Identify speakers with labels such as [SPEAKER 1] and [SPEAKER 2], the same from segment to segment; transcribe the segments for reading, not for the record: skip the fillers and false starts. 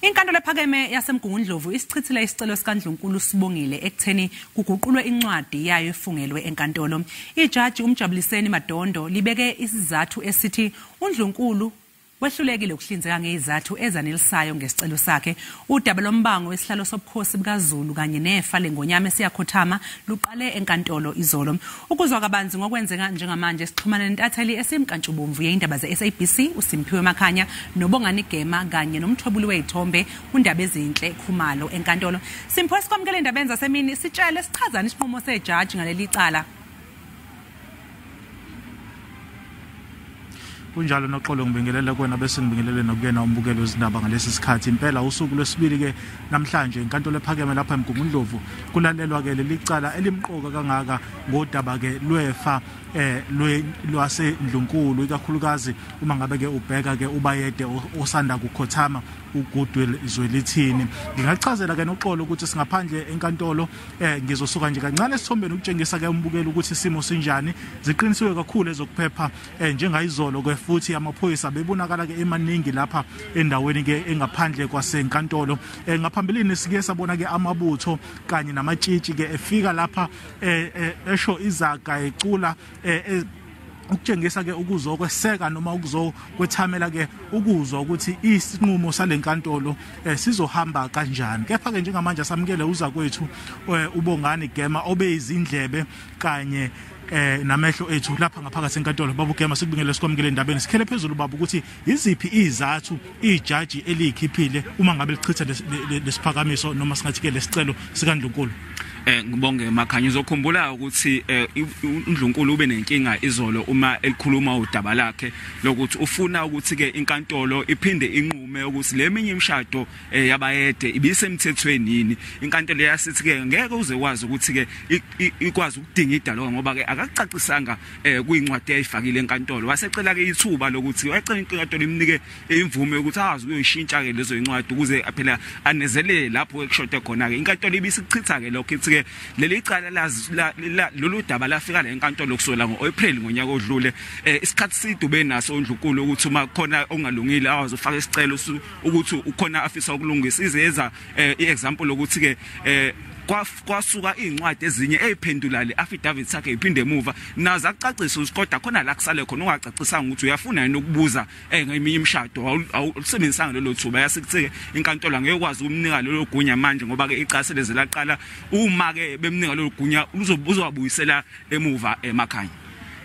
[SPEAKER 1] Inkantolo ephakeme yaseMgungundlovu isichithile isicelo sikaNdlunkulu Sibongile ekutheni kuguqulwe incwadi yayo efungelwe enkantolo. Ijaji uMjabuliseni Madondo libeke isizathu esithi uNdlunkulu wehlulekile ukuhlinzeka ngezizathu ezanelisayo ngesicelo sakhe. Udaba lombango wesihlalo sobukhosi bukaZulu kanye nefa lengonyama esiyakhothama luqale enkantolo izolo. Ukuzwa kabanzi ngokwenzeka njengamanje sixhumana nentatheli esimkantshubomvu yeindaba ze-SABC uSimphiwe Makhanya noBongani Gema kanye nomthwebuli wezithombe uNdabezinhle Khumalo enkantolo. Simphiwe, sikwamukele indaba zasemini, sitshele sichazani isinqumo sejaji ngaleli cala.
[SPEAKER 2] Kunjalo noxolo, ngibingelele kuwena bese ngibingelele nokuyena umbukelo wezindaba ngalesi sikhathi. Impela usuku lwesibili ke namhlanje inkantolo ephakeme lapha eMgungundlovu kulalelwa ke leli cala elimqoka kangaka ngodaba ke lwefa lwaseNdlunkulu, ikakhulukazi uma ngabe ke ubheka ke uBayede osanda kukhothama uGoodwill Zwelithini. Ngingachazela ke noxolo ukuthi singaphandle enkantolo, ngizosuka nje kancane esithombeni ukutshengisa ke umbukelo ukuthi isimo sinjani. Ziqinisiwe kakhulu ezokuphepha njengayizolo ke, futhi amaphoyisa bebonakala ke emaningi lapha endaweni ke engaphandle kwasenkantolo. Ngaphambilini sike sabona ke amabutho kanye namatshitshi ke efika lapha esho izaga ecula ukutshengisa ke ukuzokweseka noma ukuzokwethamela ke ukuzwa ukuthi isinqumo salenkantolo sizohamba kanjani. Kepha ke njengamanje samukele uza kwethu uBongani Gema obeyizindlebe kanye namehlo ethu lapha ngaphakathi enkantolo. Baba uGema, sikubingelele, sikwamukele endabeni. Sikhele phezulu baba ukuthi iziphi izathu ijaji elikhiphile uma ngabe lichitha lesiphakamiso noma singathi ke lesicelo sikaNdlunkulu.
[SPEAKER 3] Ngibonge Makhanya. Uzokhumbula ukuthi uNdlunkulu ube nenkinga izolo uma elikhuluma udaba lakhe lokuthi ufuna ukuthi ke inkantolo iphinde inqume ukuthi leminye imishado yabayede ibisemthethweni yini. Inkantolo yasithi ke ngeke uze kwazi ukuthi ke ikwazi ukudinga idalo ngoba ke akakucacisanga kuyincwadi ayifakile enkantolo. Wasecela ke ithuba lokuthi wayecela inkantolo imnike imvume ukuthi azi ukuyishintsha ke lezo incwadi ukuze phela anezelele lapho ekushote khona ke. Inkantolo ibisichitha ke lokho, ithi ke leli cala lolu daba lafika la enkantolo kusukela ngo-April ngonyaka odlule. Isikhathi side ube naso uNdlunkulu ukuthi uma khona okungalungile awazofaka isicelo ukuthi ukhona afisa ukulungisa. Izeza i-example ukuthi ke kwasuka incwadi ezinye eziphendula le affidavit sakhe iphinde emuva nazo akucacisa ukuthi kodwa khona la kusale khona ungacacisanga ukuthi uyafuna yini ukubuza ngeminye imishado, awusebenzisanga lelo thuba. Yasikuthi inkantolo angeke kwazi ukumnika lelo gunya manje ngoba ke icala leze laqala. Uma ke bemnika lelo gunya uzobuyisela emuva emakhaya.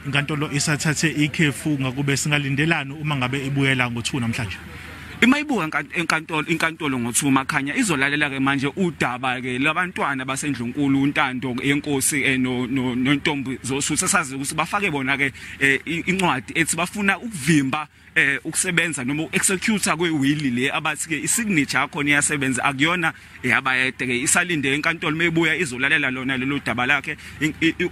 [SPEAKER 2] Inkantolo isathathe ikhefu, ngakube singalindelani uma ngabe ibuyela ngo-2 namhlanje?
[SPEAKER 3] Imayibuka inkantolo ngo-2 Makhanya izolalela ke manje udaba ke labantwana baseNdlunkulu uNtando yenkosi noNtombi Zosuthu. Sazi ukuthi bafake bona ke incwadi ethi bafuna ukuvimba ukusebenza noma uexecute kwewili le abathi ke isignature yakho iyasebenza akuyona yabayede ke. Isalinde enkantolo mebuya izolalela lona lelo daba lakhe.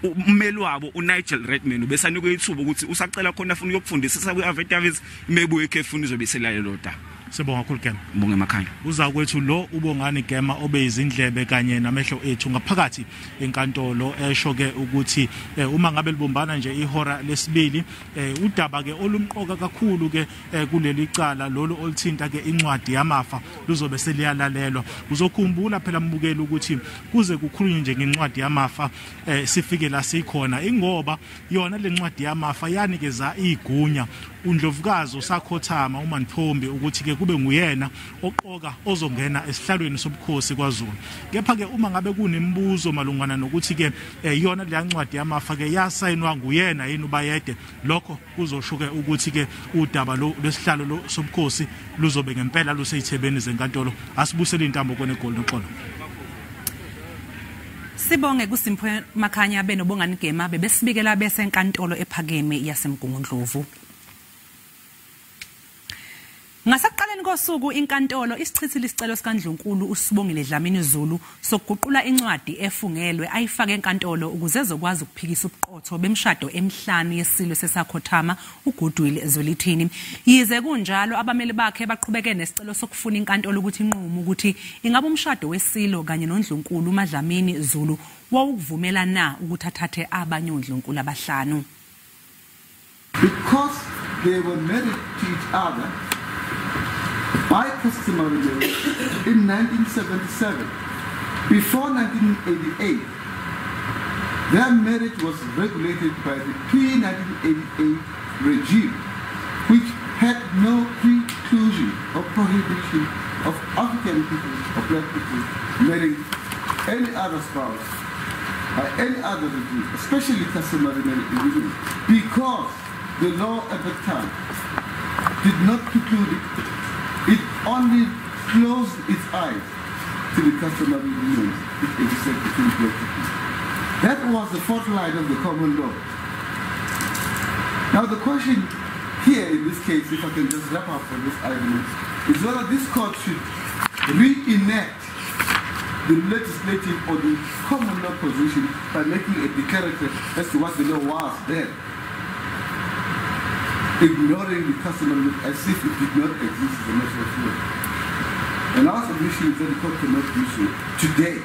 [SPEAKER 3] Ummeli wabo uNigel Redman ubesanikwe ithuba ukuthi usacela khona afuna ukuyofundisisa kwi-affidavit, mebuya ekhefuni izobe iselalela lo daba.
[SPEAKER 2] Sibonga kakhulu Gema.
[SPEAKER 3] Ngibonge Makhanya.
[SPEAKER 2] Uza kwethu lo uBongani Gema obeyizindlebe kanye namehlo ethu ngaphakathi enkantolo, esho ke ukuthi uma ngabe libumbana nje ihora lesibili udaba ke olumqoka kakhulu ke kuleli cala lolu oluthinta ke incwadi yamafa luzobe seliyalalelwa. Uzokhumbula phela mbukeli ukuthi kuze kukhulunywe nje ngencwadi yamafa sifike la sikhona, ingoba yona lencwadi yamafa yanikeza igunya uNdlovukazi osakhothama uMantfombi ukuthi ke kube nguyena oqoka ozongena esihlalweni sobukhosi kwaZulu. Kepha ke uma ngabe kunemibuzo malungana nokuthi ke yona leya ncwadi yamafa ke yasayinwa nguyena yini uBayede, lokho kuzosho ke ukuthi ke udaba lo lwesihlalo sobukhosi luzobe ngempela luseyithebeni zenkantolo. Asibusele intambo kone Gold noxolo.
[SPEAKER 1] Sibonge kuSimphiwe Makhanya benoBongani Gema bebesibikela bese enkantolo ephakeme yaseMgungundlovu. Ngasekuqaleni kosuku inkantolo isichithile isicelo sikaNdlunkulu uSibongile Dlamini Zulu sokuguqula incwadi efungelwe ayifake enkantolo ukuze ezokwazi ukuphikisa ubuqotho bemishado emihlanu yesilo sesakhothama uGoodwill Zwelithini. Yize kunjalo, abameli bakhe baqhubeke nesicelo sokufuna inkantolo ukuthi inqume ukuthi ingabe umshado wesilo kanye noNdlunkulu uMaDlamini Zulu wawukuvumela na ukuthi athathe abanye oNdlunkulu abahlanu.
[SPEAKER 4] Because they were married to each other by customary marriage in 1977. Before 1988, their marriage was regulated by the pre-1988 regime, which had no preclusion or prohibition of African people or black people marrying any other spouse by any other regime, especially customary marriage, because the law at the time did not preclude it. It only closed its eyes to the customary unions which existed between black people. That was the fourth line of the common law. Now the question here in this case, if I can just wrap up on this argument, is whether this court should reenact the legislative or the common law position by making a declarative as to what the law was then, ignoring the customary as if it did not exist as a matter of law. And our submission is that the court cannot do so today.